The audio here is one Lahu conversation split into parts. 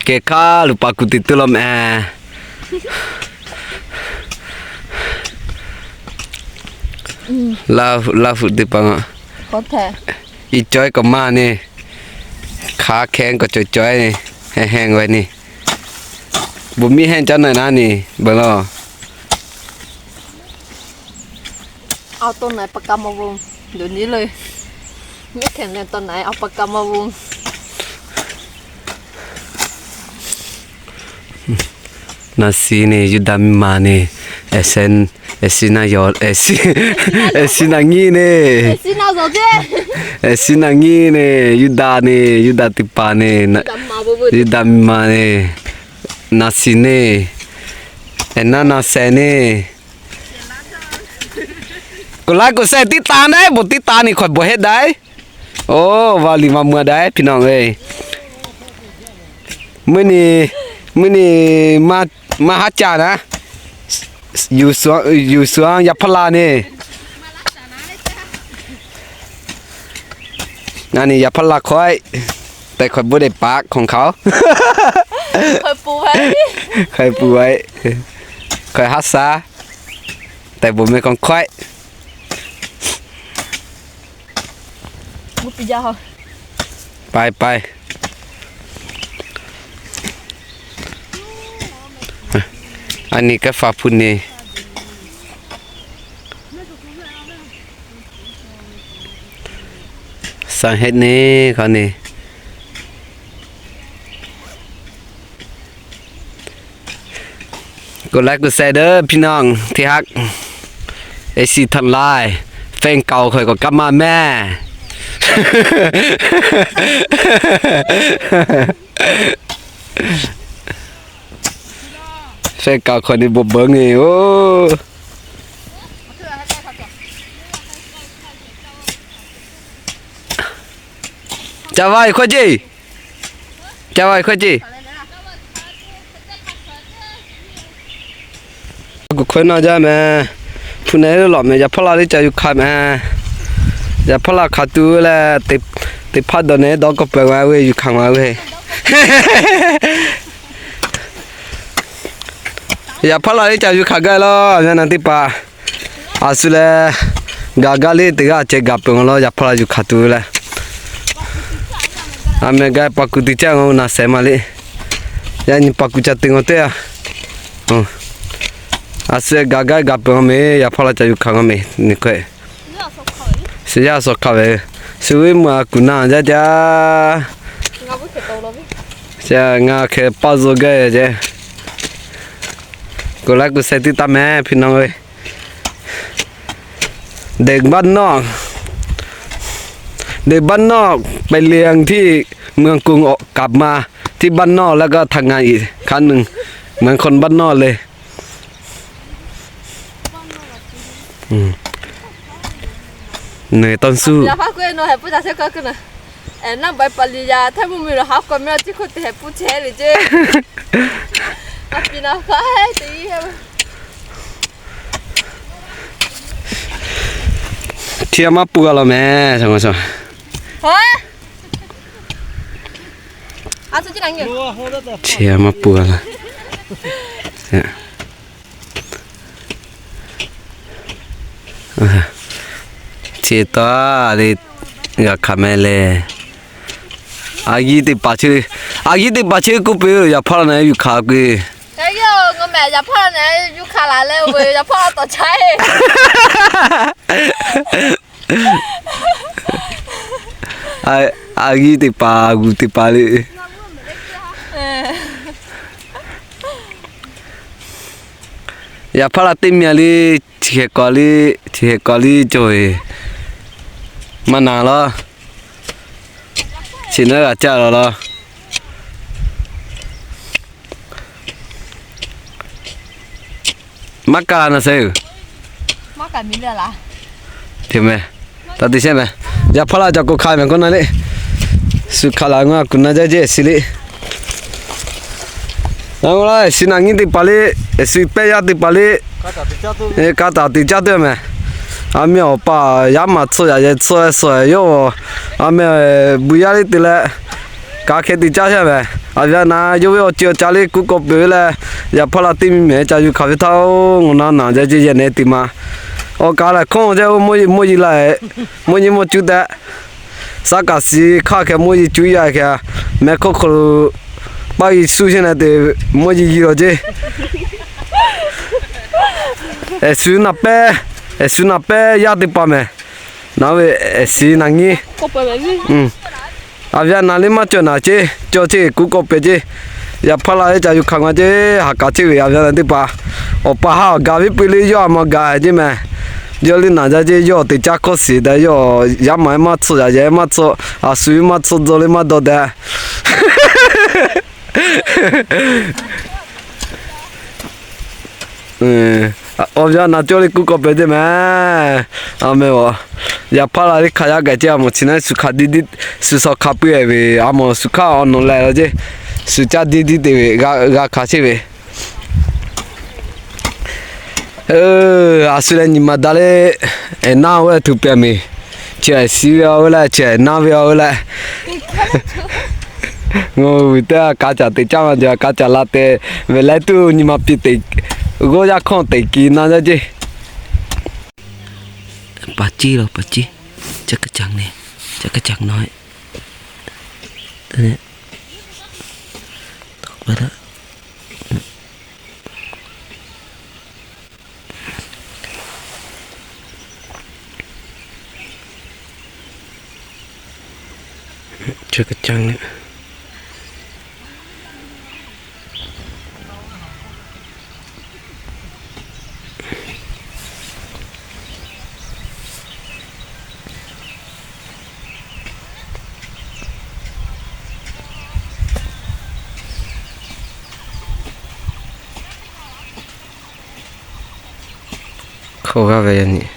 kehˬ hkaˇ luˬ paˍ kuˬ teꞈ te law meh. Laˇ huˍ teˇ hpaˍ, i cawˬ-e k'awꞈ maˇ neˇ, hk'aˬ hk'e k'awꞈ cawˬ cawˬ-e neˇ, hehnˇ hehnˇ g'a neˇ, bon miˇ hehnˇ caˉ na naˉ neˇ beuꞈ laˇ. Naˍ siˍ neˇ Yuˇdaꞈ miˇ ma neˇ, eˍ siˍ naˍ yawˬ, eˍ siˍ naˍ nyiˇ neˇ, eˍ siˍ naˍ nyiˇ neˇ, Yuˇdaꞈ neˇ, Yuˇdaꞈ teˇ hpaˍ neˇ, Yuˇdaꞈ miˇ ma neˇ, Naˍ siˍ neˇ, eˍ naˉ naˍ sehˍ neˇ. K'oˍ laˇ k'oˍ sehˍ tiˉ taˍ naˉ, bon tiˉ taˍ neˇ hk'aw bon heˆ daꞈ. Oˇ, va liꞈ maˇ mvuh daꞈ piˇ nawˬ ve. Mvuhˇ nyi, mvuhˇ nyi maˇ haˉ caˇ naˉ, yuˬ suhˍ yaꞈ hpaˇ la neˇ. Ngaˬ nyi yaꞈ hpaˇ la hkawehˆ, tehꞈ hkawehˆ bon dehꞈ paˍ hkawꞈ hk'aˬ, hkawehˆ pun ve, hkawehˆ haˉ shaˉ, tehꞈ bon meh hkawꞈ hkawehˆ. Paiˍ paiˍ. A nyi kaˇ fa hpu neˇ. Saˍ heˆ neˇ hk'aw neˇ. K'oˍ laˇ k'oˍ sehˍ deˇ piˇ nawˬ, teˇ haˉ, eˍ siˍ htaꞈ laiˬ, fehˆ kaoˬ hk'aw k'awꞈ kaˇ maˇ mehˍ. Fehˆ kaoˬ hk'aw neˇ bon beuˬ nge oˬ. Ca va iˬ hkawˇ ceˇ. Ca va iˬ hkawˇ ceˇ. Kuˬ hkawehˆ naˇ jaˇ meh. Hpu nehˬ lawꞈ meh, yaꞈ hpaˇ la teˇ ca yuˬ hkanˍ meh. Yaꞈ hpaˇ la hkanˍ tuˬ ve lehˬ, teˇ hpaˇ dawˬ nehˬ dawˇ k'awꞈ pehˬ g'a ve yuˬ hkanˍ g'a ve. Yaꞈ hpaˇ la teˇ ca yuˬ hkanˍ gaˇ laˇ, yaˇ naˬ teˇ hpaˍ. A shu lehˬ, gaˬ gaˇ le teˇ g'aˇ ceh gaˬ peuˬ ma law, yaꞈ hpaˇ la yuˬ hkanˍ tuˬ ve lehˬ. A meh gaˇ pa kuˬ teˇ caˇ ngaˬ hui naˍ sehˍ ma le. Yaꞈ nyi pa kuˬ ca te ngaˬ teˇ a. A shu lehˬ gaˬ gaˇ gaˬ peuˬ ma meh, yaꞈ hpaˇ la ca yuˬ hkanˍ ma meh nyi hkawehˆ. Suh yaˇ suh hk'a ve, suh ve mvuhˇ a kuˬ na jaˇ jaˇ. Ngaˬ hk'e paˇ zuh gaˇ ve ceh. K'oˍ laˇ k'oˍ sehˍ tiˉ taˇ meh piˇ nawˬ ve. เด็กบ้านนอก เด็กบ้านนอก ไปเรียนที่เมืองกรุง กลับมาที่บ้านนอกแล้วก็ทำงานอีกครั้งหนึ่ง เหมือนคนบ้านนอกเลย Nui tawˇ suˇ. Hti maˇ pun g'a law meh. Hti maˇ pun g'a law. Chi taˇ le, g'a hkanˍ meh le. A yiˇ teˇ hpaˍ chi, a yiˇ teˇ hpaˍ chi k'oˆ piˇ, yaꞈ hpaˇ la na yuˬ hkanˍ k'oˆ. Yaꞈ hpaˇ la na yuˬ hkanˍ laˬ leh, yaꞈ hpaˇ la tawˍ chaˇ e. A yiˇ teˇ hpaˍ, g'uˬ teˇ hpaˍ le. Yaꞈ hpaˇ la teˇ miˬ a le, chi hk'e k'awꞈ le, chi hk'e k'awꞈ le cawˬ ve. Maˇ na laˇ. Chi naˉ g'a caˇ law law. Maˇ kaˇ la na sehˍ. Te meh, taˇ te shehˆ meh. Yaꞈ hpaˇ la ca k'oˆ hkanˍ meh k'oˆ na le. Shu hkanˍ laˬ ngaˬ kuˬ na jaˇ jeˇ shu le. Ngaˬ hui la shu naˬ nyi teˇ hpaˍ le, shu pehˇ yaˇ teˇ hpaˍ le. Ka taˍ teꞈ caˇ te meh. A meh awˬ pa yaˇ maˬ tcuh yaꞈ yehˬ tcuh suhˍ yawˇ, a meh buˬ yaˇ le te leh, ka hk'e teꞈ caˇ sheˍ meh. Aˬ, yaꞈ naˍ yawˇ ve awˬ ceuˬ awˬ caˍ le kuˉ k'awꞈ peuˬ ve leh, yaꞈ hpaˇ la teˇ miˬ mehˍ ca yuˬ hk'aˬ ve htaˇ, ngaˬ na naˬ jaˇ ceˇ yehˬ nehˬ teˇ maˬ. Awˬ kaꞈ lehˬ hkawˇ jaˇ, oˇ mawˇ yehˬ mawˇ yehˬ la-e, mawˇ yehˬ mawˇ cuˉ tehꞈ, saˉ kaꞈ shiˍ hk'aˇ hkeh mawˇ yehˬ cuˉ yaˇ hkeh, mehˍ hk'awˇ hk'aw lo paˆ yehˬ suˇ sheˇ na te, mawˇ yehˬ yehˬ lawˬ ceˇ. Ehˬ, suˍ naˍ pehˇ, ehˬ, suˍ naˍ pehˇ yaˇ teˇ hpaˍ mehˍ. Naˍ ve ehˬ, shiˍ naˍ nyi. Aˬ, yaꞈ naˍ le maˇ cawˬ naˍ ceˇ, cawˬ ceˇ kuˉ k'awꞈ peuˬ ceˇ. Yaꞈ hpaˇ la ve ca yuˬ hk'aˬ ma ceˇ, haꞈ kaꞈ cheˇ ve aˬ, yaꞈ naˍ teˇ hpaˍ. Awˬ pa haˉ awˬ gaˬ ve peu le yawˇ a maw gaˬ ceˇ mehˍ. Yawˇ le naˬ jaˇ ceˇ, yawˇ teˇ caˇ hkawˇ shiˍ tehꞈ yawˇ yaˇ maˬ maˇ tcuh, yaꞈ yehˬ maˇ tcuh, aˬ, suˍ maˇ tcuh, dzaw le maˇ dawˇ tehꞈ. Awˬ, yaꞈ naˍ cawˇ le kuˉ k'awꞈ peuˬ ceˇ mehˍ. A mehˍ a, yaꞈ hpaˇ la le hk'aˬ yaˇ gaˬ ceˇ, a mawˬ chi naˉ suˍ hk'a diˇ diˇ, suˍ suhˍ hk'a peu-eˬ ve, a mawˬ suˍ hk'aˇ awˬ nawˬ leh la ceˇ, suˍ caˇ diˇ diˇ te ve g'a hkanˍ cheˇ ve. A shu leh nyi ma daꞈ le, ehˬ, naˇ oˇ ve tuˬ pehˍ miˬ, chi ehˬ shiˍ ve a oˇ leh, chi ehˬ naˇ ve a oˇ leh, ngaˬ hui teˇ a ka caꞈ teꞈ caˇ ma jaˇ, ka caꞈ la te ve leh tuˬ nyi ma piˇ teꞈ, g'awˇ yaˇ hkawˇ teꞈ kiˬ na jaˇ ceˇ. Paˍ ciˇ lo paˍ ciˇ, ca kaˇ caꞈ ne, ca kaˇ caꞈ na. Hk'aw g'aˇ ve yaˇ nyi.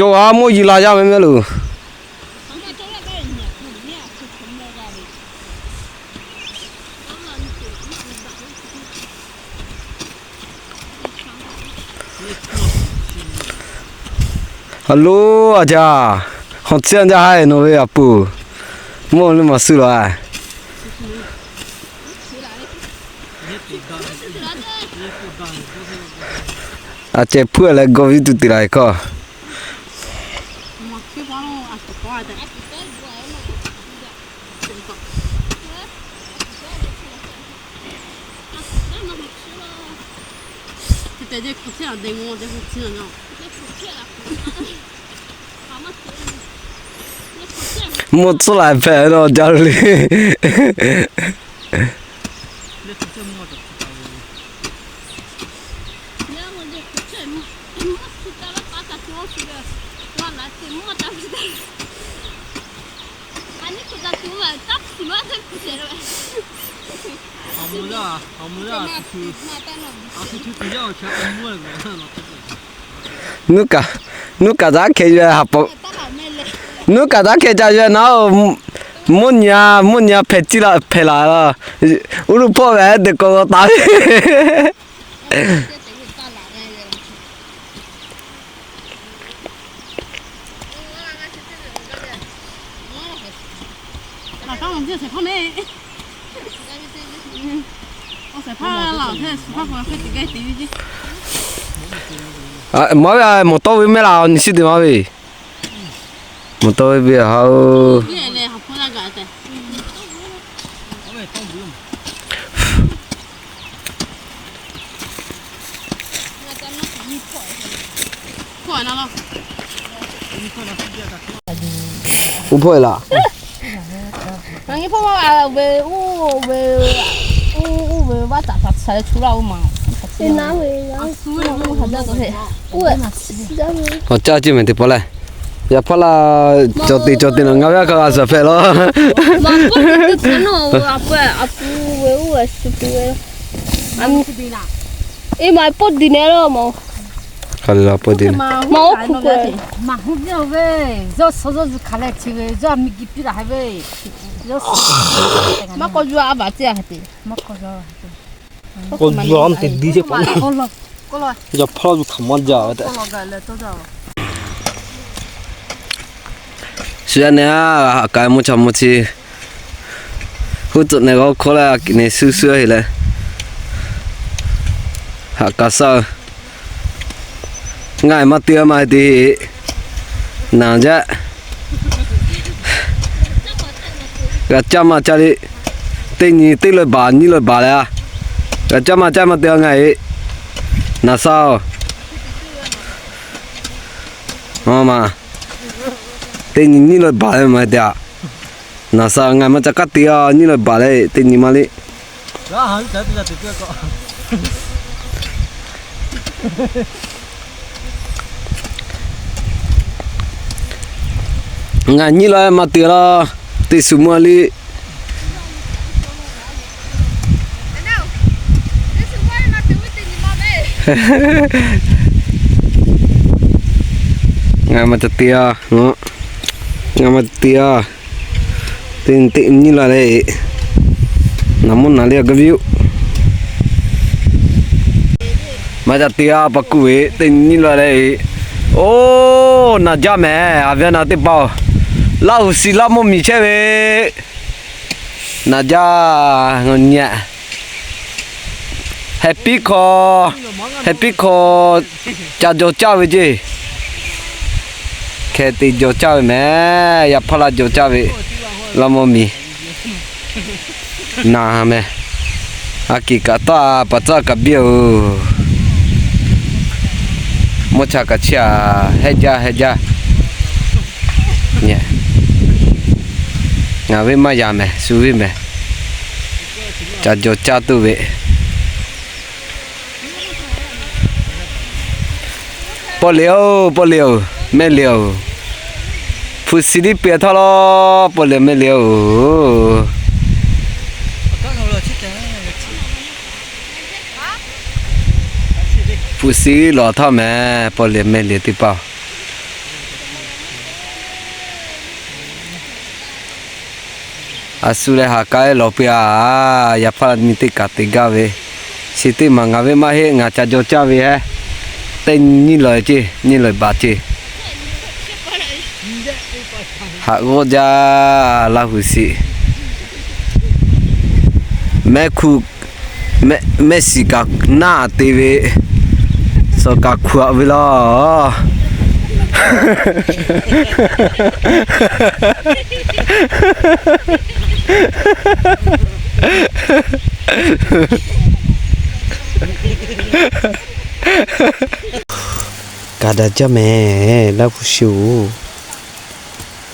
Cawˬ a mawˇ yiˍ la yaˇ ve mehˍ loˬ. A lo, a caˇ, hawˬ tcuhˉ a jaˇ haˉ e nawˬ ve a puˍ, mawˇ le maˬ suh la. A ceh hpuˉ leh gawˇ viˉ tuˬ te la hkawˇ. Mawˇ tcuhˉ la hpehꞈ la jaˇ le. Nuˇ kaˍ, nuˇ kaˍ taˉ hkeh yaˇ haˍ pa, nuˇ kaˍ taˉ hkeh ca yaˇ naˉ-oˬ, mvuhˇ nyi a, mvuhˇ nyi a hpehꞈ ciˇ la hpehꞈ la la, uˉ luˇ hpawˇ ve teˇ k'awꞈ k'awꞈ taˍ ve. Maˇ ve a mawˬ tawˇ ve mehˆ la nyi shiˉ te maˇ ve. Moˍ tawˇ ve ha-oˬ. Uˉ hpawˇ e laˬ. Awˬ caˇ ceˇ mehˍ teˇ pawˆ lehˬ, yaꞈ hpaˇ laˇ cawˬ te cawˬ te naˬ, ngaˬ ve a hk'a g'a suhˍ hpehꞈ law. K'o yuˬ a vaꞈ ceˇ a hk'e te. K'o yuˬ a mvuhˇ te diˇ ceˇ k'o. Yaꞈ hpaˇ laˇ yuˬ hk'aˬ maˇ jaˇ ve tehꞈ. Shu yaˇ nehˬ a, haꞈ ka mvuhˇ cha mvuhˇ chi, huˉ tcuhꞈ nehˬ g'awˇ hkawˇ leh a kiꞈ nehˬ suh suh heˆ leh, haꞈ ka shaˆ-oˬ. Ngaˬ maˇ te maˇ te, naˬ jaˇ. G'a caˇ maˇ caˇ le. Teˇ nyi teˇ lawˬ baˬ nyiˇ lawˬ baˬ leh a, g'a caˇ maˇ caˇ maˇ te ngaˬ e, naˬ shaˆ-oˬ. Maˇ, teˇ nyi nyiˇ lawˬ baˬ leh maˇ te a, naˬ shaˆ ngaˬ maˇ ca kaˉ te a, nyiˇ lawˬ baˬ leh teˇ nyi maˇ le. Ngaˬ nyiˇ lawˬ maˇ te laˇ, teˇ shu mvuhˇ le. Ngaˬ maˇ ca te a, ngaˬ maˇ ca te a. Teˇ nyi teˇ nyiˇ lawˬ le, naˬ mvuhˇ naˬ le a gaˇ viˉ-oˬ. Maˇ ca te a, pa kuˇ ve teˇ nyi nyiˇ lawˬ le. Oˇ, naˬ jaˇ mehˍ, a ve naˬ teˇ hpaˍ-oˬ. Laˇ huˍ shiˍ laˇ mvuhˇ miˬ chehˇ ve naˬ jaˇ nyi a. Heh piˉ hk'aw, heh piˉ hk'aw ca jaw caˇ ve ceˇ. Hkeh te jaw caˇ ve mehˍ, yaꞈ hpaˇ laˇ jaw caˇ ve, laˇ mvuhˇ miˬ. Naˬ mehˍ. A kiꞈ kaꞈ tawˇ a pa tcuhˉ kaꞈ biˇ-oˬ. Mvuhˇ cha kaꞈ chiˇ a, heh jaˇ heh jaˇ. Ngaˬ ve maˇ yaꞈ mehˍ, shu ve mehˍ. Ca jaw caˇ tuˬ ve. Pawˆ le-oˬ, pawˆ le-oˬ, mehˆ le-oˬ. Hpu shi tiˉ pehˍ htawˇ law, pawˆ le mehˆ le-oˬ. Hpu shi lawˬ htawˇ mehˍ, pawˆ le mehˆ le teˇ hpaˍ. A shu leh ha k'ai lawˬ piˇ a, yaꞈ hpaˇ nyi teˇ kaꞈ te gaˇ ve. Chi teˇ maˬ ngaˬ ve maˇ heˆ, ngaˬ ca jaw caˇ ve heˆ. Teˇ nyi nyiˇ lawˬ ceˇ, nyiˇ lawˬ baˬ ceˇ. Haꞈ g'awˇ jaˇ, Laˇ huˍ shiˍ. Mehˆ hkuˇ, mehˆ shiˍ kaꞈ naˇ te ve, suhˍ kaꞈ hkuꞈ aꞈ ve laˇ. Kaꞈ daꞈ jaˇ mehˍ, Laˇ huˍ shiˍ-oˬ.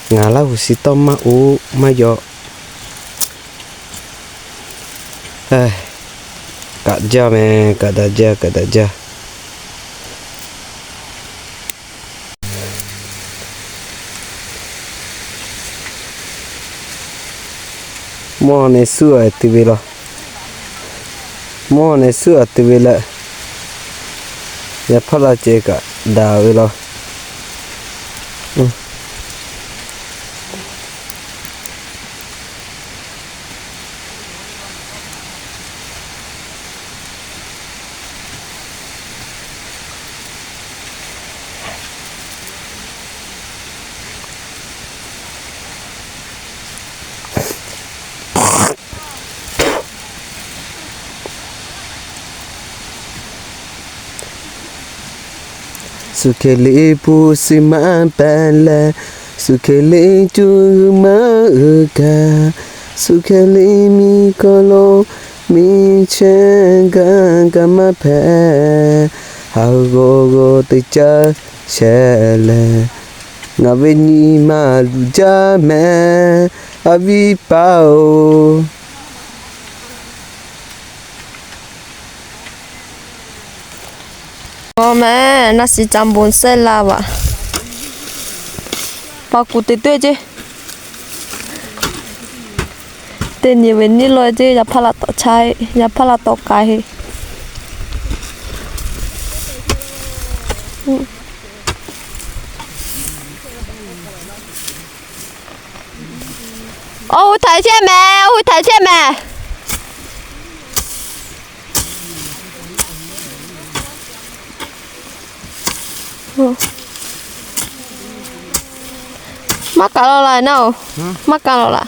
Ngaˬ Laˇ huˍ shiˍ tawˇ maˇ oˇ maˇ yaw. Kaꞈ jaˇ mehˍ, kaꞈ daꞈ jaˇ, kaꞈ daꞈ jaˇ. Mvuhˇ nehˬ suhˉ a te ve law. Mvuhˇ nehˬ suhˉ a te ve leh, yaꞈ hpaˇ laˇ ceh kaꞈ daꞈ ve law. Suhˍ hkeh liꞈ hpu suhˍ maˇ pehˍ leh, Suhˍ hkeh liꞈ cuˇ g'uiˬ maˇ uiˍ kaꞈ, suhˍ hkeh liꞈ miˬ hkawˇ lo miˬ chehˇ gaˇ kaꞈ maˇ hpehꞈ. Haˍ g'awˬ g'awˬ teˇ caˉ shehˍ lehˬ, ngaˬ ve nyi ma luˬ jaˇ mehˍ, a viˉ paˍ-oˬ. Awˬ mehˍ, naˆ shiˍ caˍ bon sehˉ laˇ vaꞈ. Pa kuˬ te tuˬ ceˇ. Teˇ nyi ve niˇ lawˇ ceˇ, yaꞈ hpaˇ laꞈ tawꞈ cha, yaꞈ hpaˇ laꞈ tawꞈ k'ai heˆ. Oˇ hui htaiˍ chehˇ mehˍ, oˇ hui htaiˍ chehˇ mehˍ. Maˇ kaˬ law laˬ naˆ-oˬ. Maˇ kaˬ law laˬ.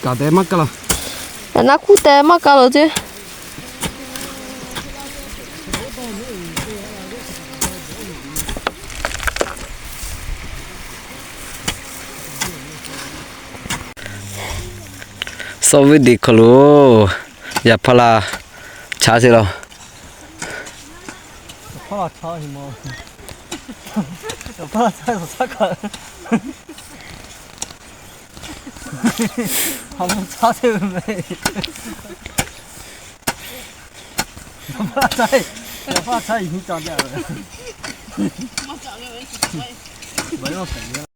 Kaˬ te maˇ kaˬ laˬ. Yaꞈ naˆ hkuˇ te maˇ kaˬ laˬ ceˇ. Suhˍ viˉ deꞈ hk'aw lo yaꞈ hpaˇ laꞈ cha sheˍ law.